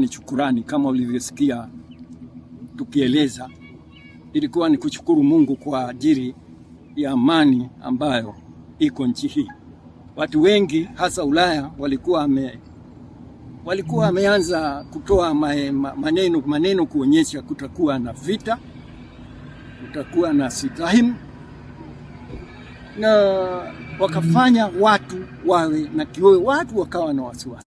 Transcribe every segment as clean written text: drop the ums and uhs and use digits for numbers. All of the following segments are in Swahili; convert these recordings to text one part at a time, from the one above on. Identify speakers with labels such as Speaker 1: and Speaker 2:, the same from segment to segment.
Speaker 1: ni shukurani kama ulivyosikia tukieleza, ilikuwa ni kushukuru Mungu kwa ajili ya amani ambayo iko nchi hii. Watu wengi hasa Ulaya walikuwa wameanza kutoa maneno maneno kuonyesha kutakuwa na vita, kutakuwa na sitahim, na wakafanya watu wawe na kioyo, watu wakawa na wasiwasi.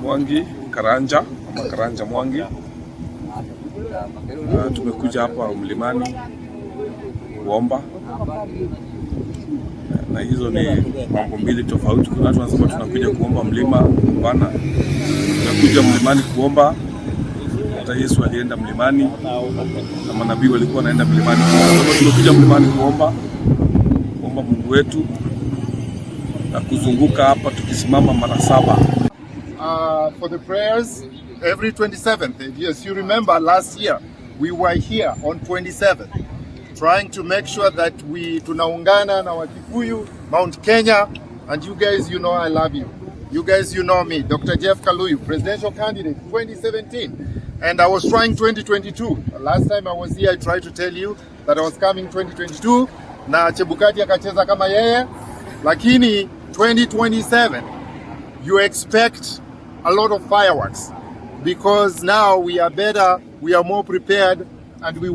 Speaker 2: Mwangi Karanja ama Karanja Mwangi. Tumekuja hapa mlimani kuomba, na hizo ni mambo mbili tofauti. Kuna watu wanasema tunakuja kuomba mlima. Hapana, tunakuja mlimani kuomba. Hata Yesu alienda mlimani na manabii walikuwa wanaenda mlimani kuomba. Tumekuja mlimani kuomba, kuomba Mungu wetu na kuzunguka hapa tukisimama mara saba.
Speaker 3: For the prayers every 27th. As you remember, last year we were here on 27th trying to make sure that we tunaungana na Wakikuyu, Mount Kenya, and you guys, you know I love you. You guys, you know me, Dr. Jeff Kaluyu, presidential candidate 2017. And I was trying 2022. The last time I was here, I tried to tell you that I was coming 2022 na Chebukati akacheza kama yeye, lakini 2027 you expect a lot of fireworks because now we are better, we are more prepared, and we